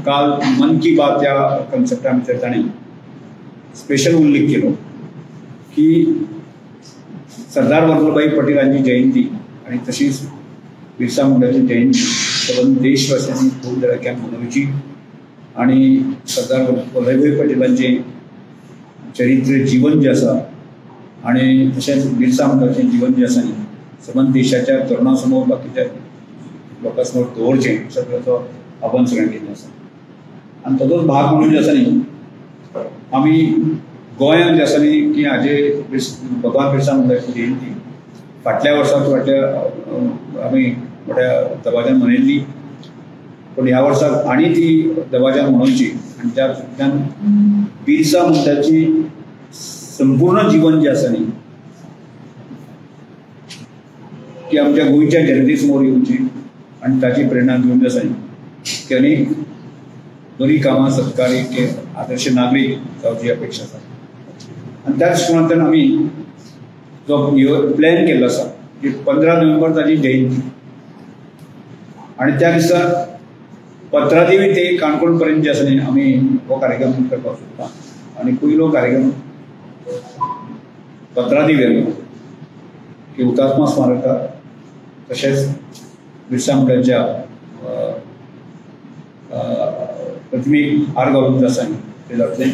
काल मन की बात ह्या कन्सेप्टा भितर तांणी स्पेशल उल्लेख केलो की सरदार वल्लभभाई पटेलांची जयंती आणि तशीच बिरसा मुंडाची जयंती सबंद देशवासियांनी खूब धडाक्यान मनोवची आणि सरदार वल्लभभाई पटेलांचे चरित्र जीवन जे आसा आणि तशेंच बिरसा मुंडाचें जीवन जे आसा न्ही सबंद देशाच्या तरुणा समोर बाकीच्या लोकां समोर दवरचें अशा तरेचो आव्हान सगळ्यांक केल्लें आसा. आनी ताचोच भाग म्हणून जे आसा न्ही आमी गोंयांत जे आसा न्ही की हाजे भगवान बिरसा मुंडाची जयंती फाटल्या वर्साक फाटल्या आमी मोठ्या दबाज्यान मनयल्ली, पूण ह्या वर्साक आनी ती दबाज्यान मनोवची आनी त्या बिरसा मुंडाची संपूर्ण जीवन जे आसा न्ही ती आमच्या गोंयच्या जनते समोर येवची आनी ताची प्रेरणा घेवन जे आसा न्ही की अनेक बरी कामां सत्कारी की आदर्श नागरीक जावची अपेक्षा आसा. आनी त्या दृश्टिकोनांतल्यान आमी जो प्लॅन केल्लो आसा की 15 नोव्हेंबर ताची जयंती आनी त्या दिसा पत्रादेवी ते काणकोण पर्यंत जे आसा न्ही आमी हो कार्यक्रम करपाक सोदता. आनी पयलो कार्यक्रम पत्रादेवी की हुतात्मा स्मारकार तशेंच बिरसा मुंडाच्या प्रतिमेक हार घालून जे आसा न्ही ते जातलें.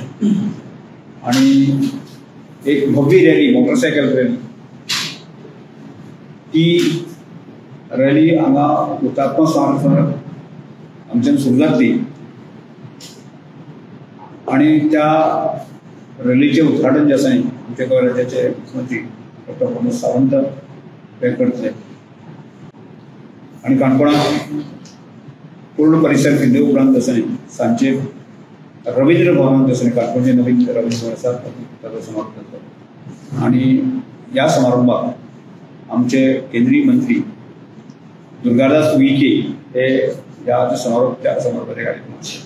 आनी एक भव्य रॅली, मोटरसायकल रॅली, ती रॅली हांगा हुतात्मा स्मारक हांगच्यान सुरू जातली आनी त्या रॅलीचें उद्घाटन जें आसा न्ही आमच्या गोंय राज्याचे मुख्यमंत्री डॉक्टर प्रमोद सावंत हे करतले. आनी काणकोणांत पूर्ण परिसर फिरले उपरांत आसा न्ही सांजचे रवींद्र भवनांत आसा न्ही काणकोणचें नवीन रवींद्र भवन आसा ताचो समारोप जातलो. आनी ह्या समारंभाक आमचे केंद्रीय मंत्री दुर्गादास उईके हे ह्या समारोप त्या समारोपाच्या कार्यक्रमाक.